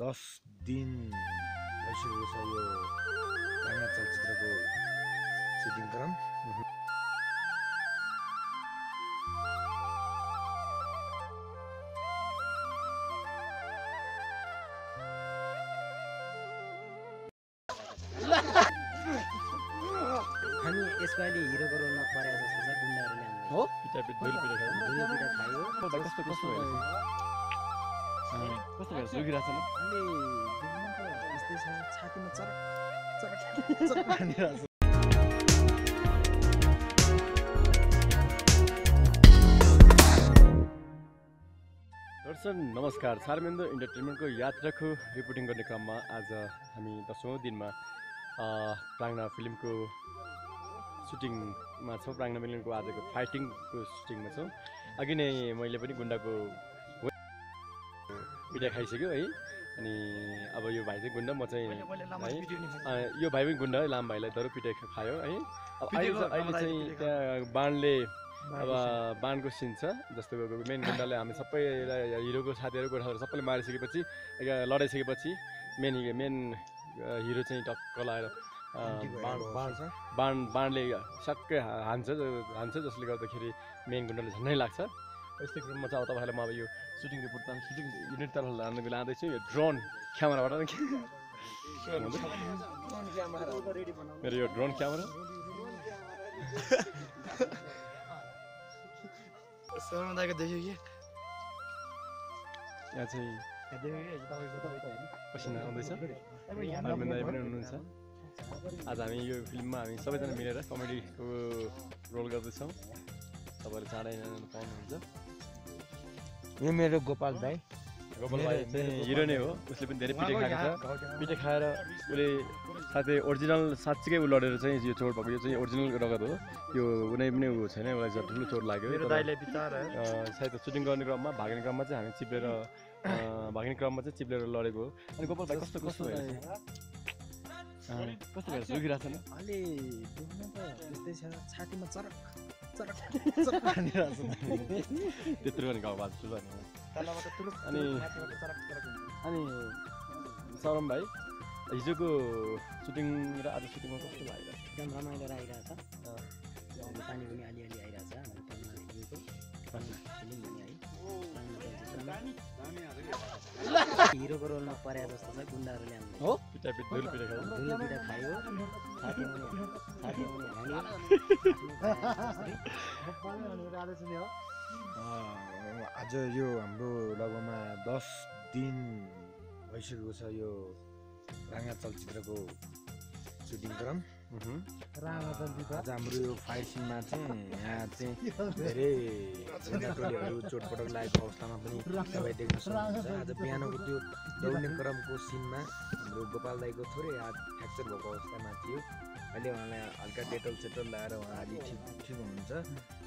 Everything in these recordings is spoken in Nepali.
10 दिन भइसकेको छ यो राङ्गा चलचित्रको सुटिङ क्रम। हामी यसपालि हिरोको रोलमा परेको जस्तो छ गुन्डाहरूले हामीलाई हो पिटापिट दुई पिटा खायो दुई पिटा खायो कस्तो कस्तो भएर जोगिरहेछ नि अलि देख्नु त यस्तै छ छातीमा चरक चरक हानिरहेछ। दर्शक नमस्कार, चारमेन्दो इन्टरटेनमेन्टको यात्राको रिपोर्टिङ गर्ने क्रममा आज हामी 10औं दिनमा प्राङ्गना फिल्मको सुटिङमा छौँ। प्राङ्गना फिल्मको आजको फाइटिङको सुटिङमा छौँ। अघि नै मैले पनि गुन्डाको पिटाइ खाइसक्यो है। अनि अब यो भाइ चाहिँ गुन्डा, म चाहिँ है यो भाइ पनि गुन्डा है। लाम भाइलाई दरो पिटाइ खायो है। अब अहिले चाहिँ त्यहाँ बाणले अब बाणको सिन छ। जस्तो मेन गुन्डाले हामी सबैलाई हिरोको साथीहरू गोठाहरू सबैले मारिसकेपछि लडाइसकेपछि मेन हिरो चाहिँ टक्क लाएर बाणले सक्कै हान्छ जसले गर्दाखेरि मेन गुन्डाले झन्नै लाग्छ। यस्तै क्रममा चाहिँ अब तपाईँहरूलाई म अब यो सुटिङ रिपोर्ट सुटिङ युनिटतर्फ लाँदैछु। यो ड्रोन क्यामेराबाट मेरो यो ड्रोन क्यामेरा यहाँ चाहिँ पसिना आउँदैछ। अरविन्द दाइ पनि हुनुहुन्छ। आज हामी यो फिल्ममा हामी सबैजना मिलेर कमेडीको रोल गर्दैछौँ। तपाईँहरू चाँडै पाउनुहुन्छ। यो मेरो गोपाल दाई। गोपाल भाइ चाहिँ हिरो नै हो। उसले पनि धेरै पिटाइ खाएको छ। पिटाइ खाएर उसले साथै ओरिजिनल साँच्चीकै उ लडेर चाहिँ यो चोट भएको। यो चाहिँ ओरिजिनल रगत हो। यो कुनै पनि उ छैन। उसलाई ठुलो चोट लाग्यो। सायद सुटिङ गर्ने क्रममा भाग्ने क्रममा चाहिँ हामी चिप्लेर लडेको हो। अनि गोपाल भाइ कस्तो भएर जोगिरहेछ नि अलि देख्नु त यस्तै छ छातीमा चरक चरक चरक हानिरहेछ। त्यत्रो पनि गाउँ बाजु ठुलो अनि सरम भाइ हिजोको सुटिङ र आज सुटिङमा कस्तो लाग्यो? एकदम रमाइलो आइरहेछ। पानी पनि अलिअलि आइरहेछ। हिरोको रोलमा परेको जस्तो छ गुन्डाहरूले हामीलाई हो पिटापिट दुई पिटा खायो दुई पिटा खायो आज यो हाम्रो लगभग 10 दिन भइसकेको छ यो राङ्गा चलचित्रको सुटिङ क्रम। आज हाम्रो यो फाइट सिनमा चाहिँ यहाँ चाहिँ धेरै टोलीहरू चोटपटक लागेको अवस्थामा पनि तपाईँ देख्न सक्नुहुन्छ। आज बिहानको त्यो दौड्ने क्रमको सिनमा हाम्रो गोपाल दाईको थोरै हात फ्र्याक्चर भएको अवस्थामा थियो। अहिले उहाँलाई हल्का डेटल सेटल लगाएर उहाँ अलि ठिक हुनुहुन्छ।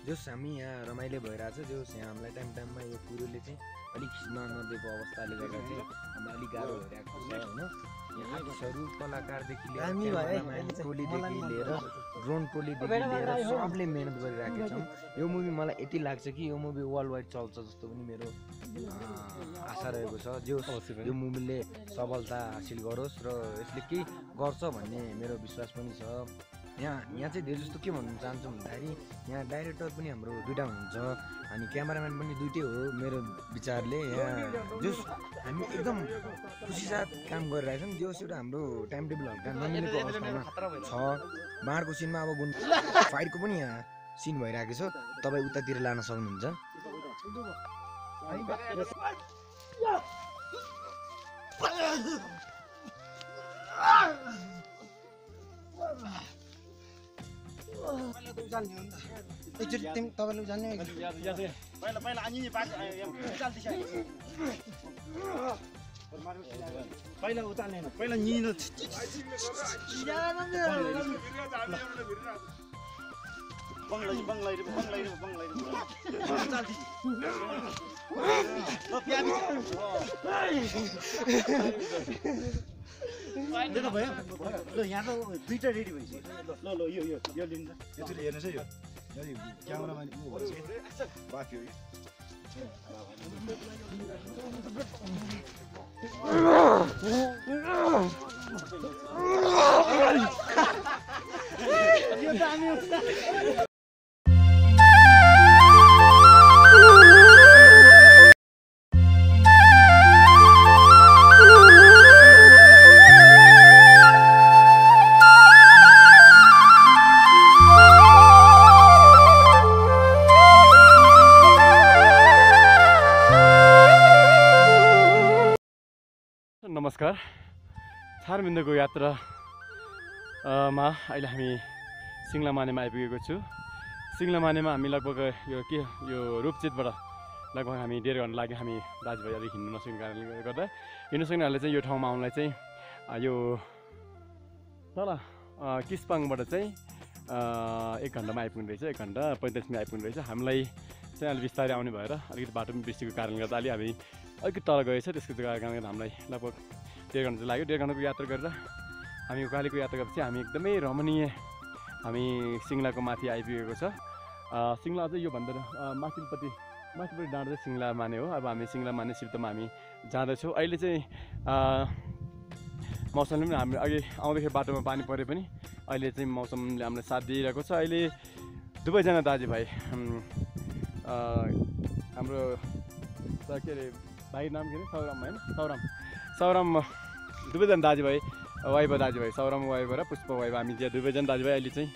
जस हामी यहाँ रमाइलो भइरहेछ। जस यहाँ हामीलाई टाइममा यो कुरोले चाहिँ अलिक खिच्न नदिएको अवस्थाले गर्दा चाहिँ हामीलाई अलिक गाह्रो भइरहेको छ होइन। यहाँ आर्टिस्टहरू कलाकारदेखि लिएर टोलीदेखि लिएर ड्रोन टोलीदेखि लिएर सबले मेहनत गरिरहेका छौँ। यो मुभी मलाई यति लाग्छ कि यो मुभी वर्ल्ड वाइड चल्छ जस्तो पनि मेरो आशा रहेको छ। जो यो मुभीले सफलता हासिल गरोस् र यसले केही गर्छ भन्ने मेरो विश्वास पनि छ। यहाँ चाहिँ धेरै जस्तो के भन्नु चाहन्छु भन्दाखेरि यहाँ डाइरेक्टर पनि हाम्रो दुइटा हुनुहुन्छ अनि क्यामेराम्यान पनि दुइटै हो मेरो विचारले। यहाँ जस हामी एकदम खुसी साथ काम गरिरहेछौँ। जो एउटा हाम्रो टाइम टेबल हल्का नमिलेको अवस्थामा छ। बाँडको सिनमा अब फाइटको पनि यहाँ सिन भइरहेको छ। तपाईँ उतातिर लान सक्नुहुन्छ। पहिला उचाल्ने पहिला निनो बङ्गलाई भयो ल यहाँ त दुईटा रेडी भइसक्यो। ल यो लिनु त यसरी हेर्नुहोस् है। यो क्यामेरामा बाँकी हो। नमस्कार। छारबिन्दको यात्रा मा अहिले हामी सिङ्लामानेमा आइपुगेको छु। सिङ्लामानेमा हामी लगभग यो रूपचेतबाट लगभग हामी 1.5 घन्टा लाग्यो। हामी दाजुभाइहरू हिँड्नु नसकेको कारणले गर्दा हिँड्नु सक्नेहरूले चाहिँ यो ठाउँमा आउनलाई चाहिँ यो तल किस्पाङबाट चाहिँ 1 घन्टामा आइपुग्ने रहेछ। 1 घन्टा 45 मिनट आइपुग्ने रहेछ। हामीलाई चाहिँ अलि बिस्तारै आउने भएर अलिकति बाटो पनि बिर्सेको कारणले गर्दा अलि हामी अलिकति तल गएछ। त्यसको कारणले गर्दा हामीलाई लगभग 1.5 घन्टा लाग्यो। 1.5 घन्टाको यात्रा गरेर हामी उकालीको यात्रा गरेपछि हामी एकदमै रमणीय हामी सिङ्लाको माथि आइपुगेको छ। सिङ्ला अझै योभन्दा माथिल्लोपट्टि डाँडा चाहिँ सिङ्लामाने हो। अब हामी सिङ्लामाने सिफ्तमा हामी जाँदैछौँ। अहिले चाहिँ मौसमले पनि हामी अघि आउँदाखेरि बाटोमा पानी परे पनि अहिले चाहिँ मौसमले हामीलाई साथ दिइरहेको छ। अहिले दुवैजना दाजुभाइ हाम्रो के अरे भाइ नाम के अरे सौराम होइन सौराम दुवैजना दाजुभाइ वाइबा दाजुभाइ सौराम वाइबा र पुष्प वाइबा हामी चाहिँ दुवैजना दाजुभाइ अहिले चाहिँ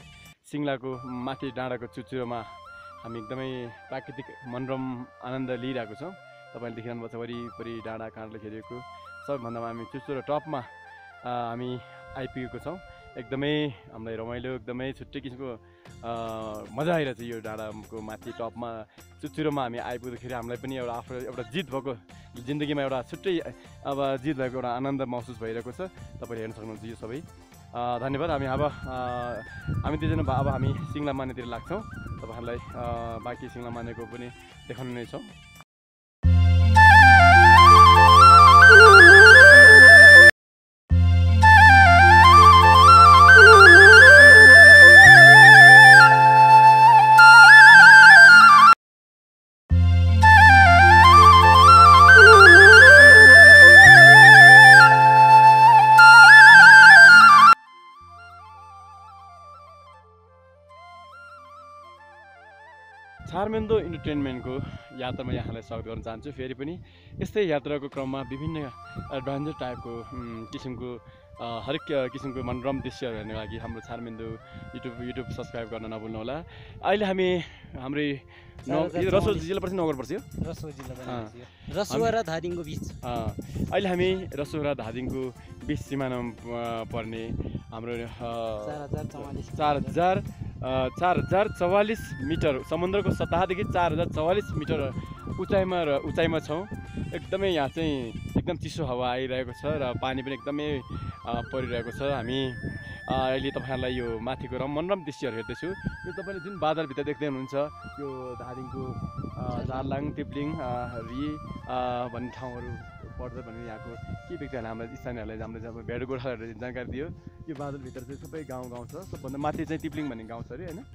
सिङ्लाको माथि डाँडाको चुचुरोमा हामी एकदमै प्राकृतिक मनोरम आनन्द लिइरहेको छौँ। तपाईँले देखिरहनु भएको छ वरिपरि डाँडा काँडले घेरिएको सबैभन्दा हामी चुचुरो टपमा हामी आइपुगेको छौँ। एकदमै हामीलाई रमाइलो एकदमै छुट्टै किसिमको मजा आइरहेछ। यो डाँडाको माथि टपमा चुचुरोमा हामी आइपुग्दाखेरि हामीलाई पनि एउटा जित भएको जिन्दगीमा एउटा छुट्टै अब जित भएको एउटा आनन्द महसुस भइरहेको छ। तपाईँले हेर्न सक्नुहुन्छ यो सबै। धन्यवाद। हामी दुईजना अब हामी सिङ्लामानेतिर लाग्छौँ। तपाईँहरूलाई बाँकी सिङ्लामानेको पनि देखाउने नै छौँ। छारबिन्दो इन्टरटेनमेन्टको यात्रामा यहाँलाई स्वागत गर्न चाहन्छु। फेरि पनि यस्तै यात्राको क्रममा विभिन्न एडभेन्चर टाइपको किसिमको हरेक किसिमको मनोरम दृश्यहरू हेर्ने लागि हाम्रो छारबिन्दो युट्युब सब्सक्राइब गर्न नभुल्नुहोला। अहिले हामी हाम्रै रसुवा जिल्ला पर्छ नगर पर्छ रसुवा र धादिङको बिच अहिले हामी रसुवा र धादिङको बिच सिमानामा पर्ने हाम्रो 4044 मिटर समुद्रको सतहदेखि 4044 मिटर उचाइमा छौँ। एकदमै यहाँ चाहिँ एकदम चिसो हावा आइरहेको छ र पानी पनि एकदमै परिरहेको छ। हामी अहिले तपाईँहरूलाई यो माथिको मनोरम दृश्यहरू हेर्दैछु। यो तपाईँले जुन बादलभित्र देख्दै हुनुहुन्छ यो धादिङको झारलाङ तिप्लिङ रि भन्ने ठाउँहरू पर्छ भने यहाँको के व्यक्तिहरूले हामीलाई स्थानीयहरूलाई हाम्रो भेड गोर्खाहरूले जानकारी दियो। यो बादलभित्र चाहिँ सबै गाउँ छ। सबभन्दा माथि चाहिँ तिप्लिङ भन्ने गाउँ छ अरे होइन।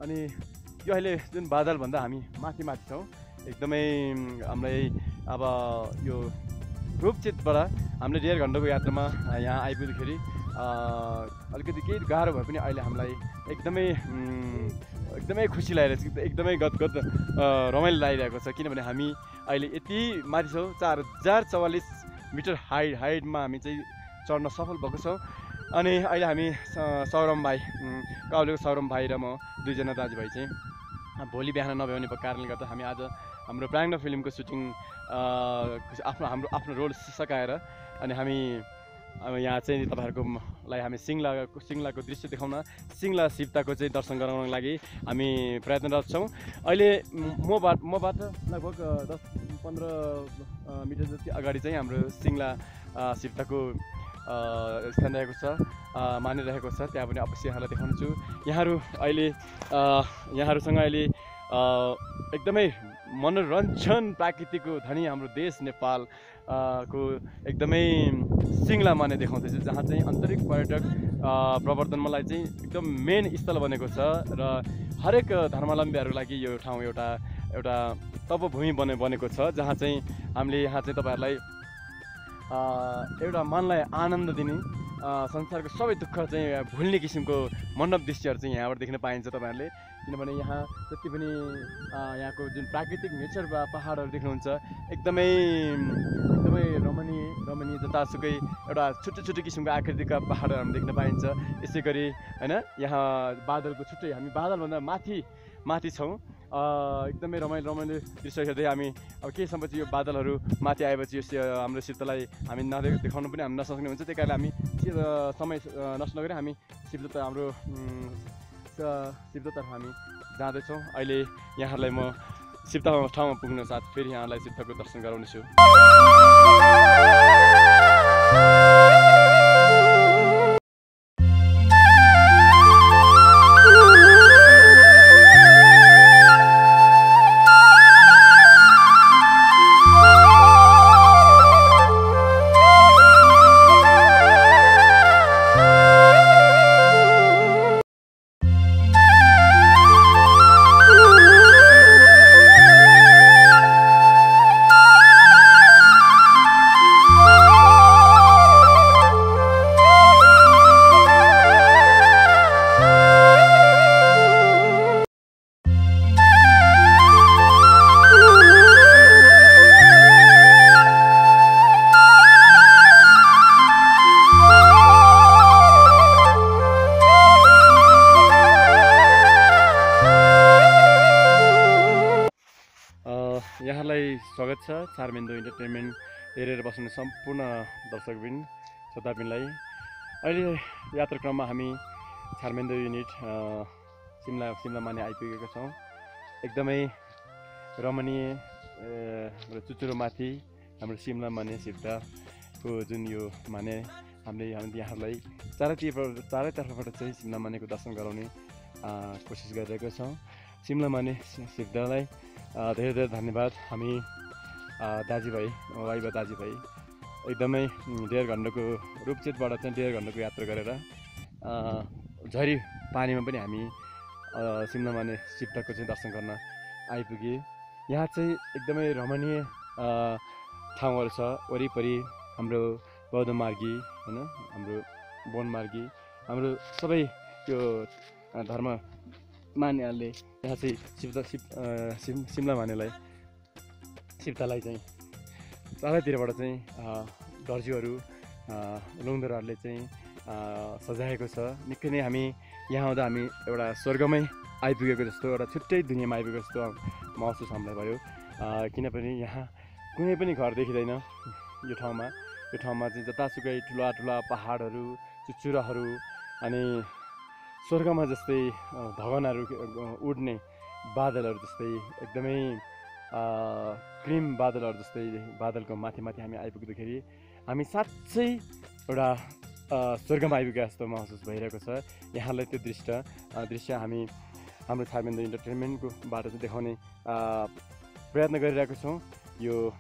अनि यो अहिले जुन बादलभन्दा हामी माथि छौँ। एकदमै हामीलाई अब यो रूपचेतबाट हामीले 1.5 घन्टाको यात्रामा यहाँ आइपुग्दाखेरि अलिकति केही गाह्रो भए पनि अहिले हामीलाई एकदमै खुसी लागिरहेको छ। एकदमै गदगद रमाइलो लागिरहेको छ। किनभने हामी अहिले यति माथि छौँ 4044 मिटर हाइटमा हामी चाहिँ चढ्न सफल भएको छौँ। अनि अहिले हामी सौरम भाइ काउलेको सौरम भाइ र म दुईजना दाजुभाइ चाहिँ भोलि बिहान नभ्याउने भएको कारणले गर्दा हामी आज हाम्रो प्राङ्ग फिल्मको सुटिङ आफ्नो रोल सकाएर अनि हामी यहाँ चाहिँ तपाईँहरूकोलाई हामी सिङ्लाको दृश्य देखाउन सिङ्ला सिफ्ताको चाहिँ दर्शन गराउनको लागि हामी प्रयत्नरत छौँ। अहिले मबाट लगभग 10-15 मिटर जति अगाडि चाहिँ हाम्रो सिङ्ला सिफ्ताको स्थान रहेको छ मानिरहेको छ। त्यहाँ पनि अवश्य यहाँलाई देखाउनेछु। यहाँहरूसँग अहिले एकदमै मनोरञ्जन प्राकृतिकको धनी हाम्रो देश नेपाल को एकदमै सिङ्लामाने देखाउँदैछु, जहाँ चाहिँ आन्तरिक पर्यटक प्रवर्धनमालाई चाहिँ एकदम मेन स्थल बनेको छ र हरेक धर्मावलम्बीहरूको लागि यो ठाउँ एउटा तपोभूमि बनेको छ, जहाँ चाहिँ हामीले यहाँ चाहिँ तपाईँहरूलाई एउटा मनलाई आनन्द दिने, संसारको सबै दुःख चाहिँ भुल्ने किसिमको मण्डप दृश्यहरू चाहिँ यहाँबाट देख्न पाइन्छ तपाईँहरूले। किनभने यहाँ जति पनि यहाँको जुन प्राकृतिक नेचर वा पहाडहरू देख्नुहुन्छ एकदमै रमणीय जतासुकै एउटा छुट्टै किसिमको आकृतिका पहाडहरू हामी देख्न पाइन्छ। यसै गरी होइन यहाँ बादलको छुट्टै, हामी बादलभन्दा माथि छौँ। एकदमै रमाइलो दृश्य हेर्दै हामी अब केही समयपछि यो बादलहरू माथि आएपछि यो हाम्रो शीतलाई हामी देखाउनु पनि हामी नसक्ने हुन्छ। त्यही कारणले हामी समय नष्ट नगरी हामी हाम्रो शिवतर्फ हामी जाँदैछौँ। अहिले यहाँहरूलाई म शिवता ठाउँमा पुग्न साथ फेरि यहाँलाई शिवताको दर्शन गराउनेछु। यहाँलाई स्वागत छ चारमेन्दो इन्टरटेनमेन्ट हेरेर बस्ने सम्पूर्ण दर्शकबिन श्रोताबिनलाई। अहिले यात्राक्रममा हामी चारमेन्दो युनिट सिमला माने आइपुगेका छौँ। एकदमै रमणीय र चुचुरोमाथि हाम्रो सिमला माने शिवताको जुन यो माने हामीले यहाँहरूलाई चारैतर्फबाट चाहिँ सिमला मानेको दर्शन गराउने कोसिस गरिरहेका छौँ। सिमला माने शिवतालाई धेरै धेरै धन्यवाद। हामी दाजुभाइ वाइबा दाजुभाइ एकदमै 1.5 घन्टाको रूपचेतबाट चाहिँ 1.5 घन्टाको यात्रा गरेर झरी पानीमा पनि हामी सिमला माने शिवताको चाहिँ दर्शन गर्न आइपुगे। यहाँ चाहिँ एकदमै रमणीय ठाउँहरू छ। वरिपरि हाम्रो बौद्ध मार्गी होइन, हाम्रो वनमार्गी, हाम्रो सबै त्यो धर्म मान्नेहरूले यहाँ चाहिँ सिमला मानेलाई शिवतालाई चाहिँ चारैतिरबाट चाहिँ दर्जीहरू लुङदरहरूले चाहिँ सजाएको छ। निकै नै हामी यहाँ आउँदा हामी एउटा स्वर्गमै आइपुगेको जस्तो, एउटा छुट्टै दुनियाँमा आइपुगेको जस्तो महसुस हामीलाई भयो। किनभने यहाँ कुनै पनि घर देखिँदैन यो ठाउँमा। यो ठाउँमा चाहिँ जतासुकै ठुला पहाडहरू, चुचुराहरू अनि स्वर्गमा जस्तै भगवानहरू उड्ने बादलहरू जस्तै एकदमै क्रिम बादलहरू जस्तै बादलको माथि हामी आइपुग्दाखेरि हामी साँच्चै एउटा स्वर्गमा आइपुगेको जस्तो महसुस भइरहेको छ। यहाँलाई त्यो दृश्य हामी हाम्रो चारमेन्दो इन्टरटेनमेन्टको बाट चाहिँ देखाउने प्रयत्न गरिरहेको छौँ। यो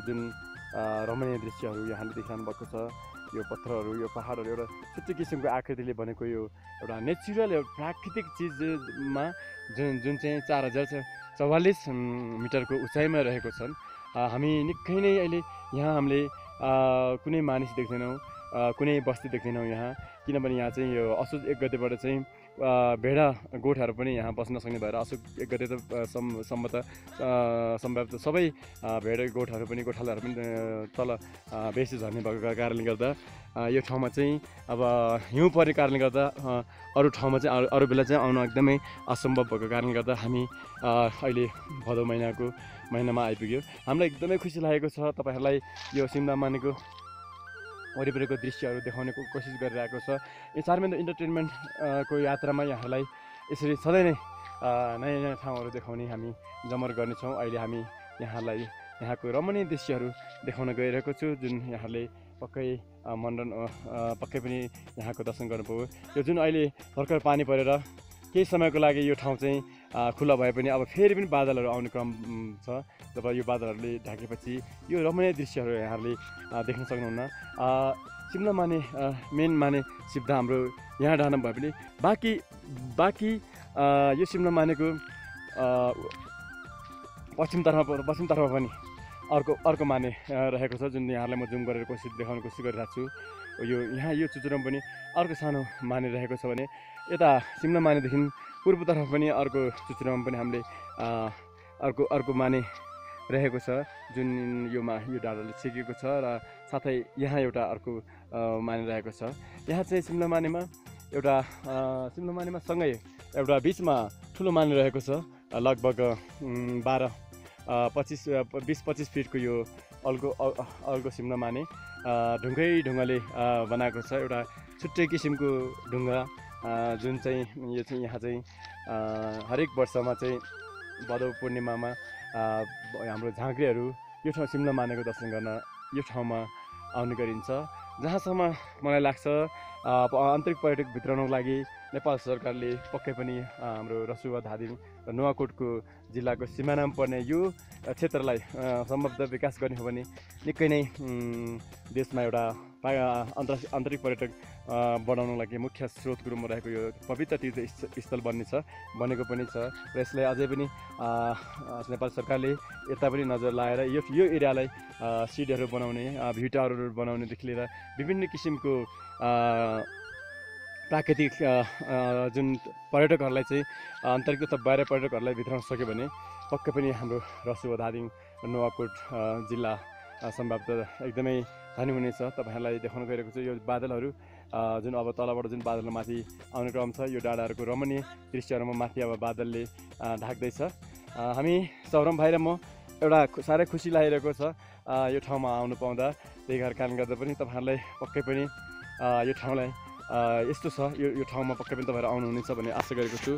जुन रमणीय दृश्यहरू यहाँले देखिरहनु भएको छ, यो पत्थरहरू, यो पहाडहरू एउटा छुट्टै किसिमको आकृतिले बनेको यो एउटा नेचुरल एउटा प्राकृतिक चिजमा जुन चाहिँ 4044 मिटरको उचाइमा रहेको छन्। हामी निकै नै अहिले यहाँ हामीले कुनै मानिस देख्दैनौँ, कुनै बस्ती देख्दैनौँ यहाँ। किनभने यहाँ चाहिँ यो असोज 1 गतेबाट चाहिँ भेडा गोठहरू पनि यहाँ बस्न सक्ने भएर असोज 1 गते त सम्भवतः सबै भेडा गोठहरू पनि गोठालाहरू पनि तल बेसी झर्ने भएको कारणले गर्दा यो ठाउँमा चाहिँ अब हिउँ पर्ने कारणले गर्दा अरू ठाउँमा चाहिँ अरू बेला चाहिँ आउन एकदमै असम्भव भएको कारणले गर्दा हामी अहिले भदौ महिनामा आइपुग्यो। हामीलाई एकदमै खुसी लागेको छ। तपाईँहरूलाई यो सिमला मानेको वरिपरिको दृश्यहरू देखाउने कोसिस गरिरहेको छ। यो चारमेन्दो इन्टरटेनमेन्टको यात्रामा यहाँहरूलाई यसरी सधैँ नै नयाँ ठाउँहरू देखाउने हामी जमर गर्नेछौँ। अहिले हामी यहाँलाई यहाँको रमणीय दृश्यहरू देखाउन गइरहेको छु, जुन यहाँहरूले पक्कै पनि यहाँको दर्शन गर्नुभयो। यो जुन अहिले भर्खर पानी परेर केही समयको लागि यो ठाउँ चाहिँ खुला भए पनि अब फेरि पनि बादलहरू आउने क्रम छ। जब यो बादलहरूले ढाकेपछि यो रमणीय दृश्यहरू यहाँहरूले देख्न सक्नुहुन्न। सिमला माने मेन माने शिवता हाम्रो यहाँ डाँडा भए पनि बाँकी यो सिमला मानेको पश्चिमतर्फ पनि अर्को माने रहेको छ, जुन यहाँहरूलाई म जुम गरेर देखाउने कोसिस गरिरहेको छु। यो चुचुरामा पनि अर्को सानो माने रहेको छ भने यता सिमला मानेदेखि पूर्वतर्फ पनि अर्को चुचुरामा पनि हामीले अर्को माने रहेको छ, जुन यो डाँडाले छेकेको छ र साथै यहाँ एउटा अर्को माने रहेको छ। यहाँ चाहिँ सिमला मानेमा सँगै एउटा बिचमा ठुलो माने रहेको छ, लगभग 20-25 फिटको यो अल्गो सिमला माने ढुङ्गाले बनाएको छ। एउटा छुट्टै किसिमको ढुङ्गा जुन चाहिँ यहाँ चाहिँ हरेक वर्षमा चाहिँ भदौ पूर्णिमामा हाम्रो झाँक्रीहरू यो ठाउँ सिमला मानेको दर्शन गर्न यो ठाउँमा आउने गरिन्छ। जहाँसम्म मलाई लाग्छ आन्तरिक पर्यटक भित्राउनको लागि नेपाल सरकारले पक्कै पनि हाम्रो रसुवा, धादिङ र नुवाकोटको जिल्लाको सिमानामा पर्ने यो क्षेत्रलाई सम्भवतः विकास गर्ने हो भने निकै नै देशमा एउटा आन्तरिक पर्यटक बढाउनको लागि मुख्य स्रोतको रूपमा रहेको यो पवित्र तीर्थस्थल बनेको पनि छ। र यसलाई अझै पनि नेपाल सरकारले यता पनि नजर लाएर यो एरियालाई सिडहरू बनाउने, भ्यू टावरहरू बनाउनेदेखि लिएर विभिन्न किसिमको प्राकृतिक जुन पर्यटकहरूलाई चाहिँ आन्तरिक तथा बाहिर पर्यटकहरूलाई भित्राउन सक्यो भने पक्कै पनि हाम्रो रसुवा, धादिङ र नुवाकोट जिल्ला सम्भवतः एकदमै धनी हुनेछ। तपाईँहरूलाई देखाउन गइरहेको छु यो बादलहरू जुन अब तलबाट जुन बादल माथि आउने क्रम छ, यो डाँडाहरूको रमणीय दृश्यहरूमा माथि अब बादलले ढाक्दैछ। हामी सौरम भाइ र म एउटा साह्रै खुसी लागिरहेको छ यो ठाउँमा आउनु पाउँदा। त्यही कारणले गर्दा पनि तपाईँहरूलाई पक्कै पनि यो ठाउँलाई यस्तो छ, यो ठाउँमा पक्कै पनि तपाईँहरू आउनुहुनेछ भन्ने आशा गरेको छु।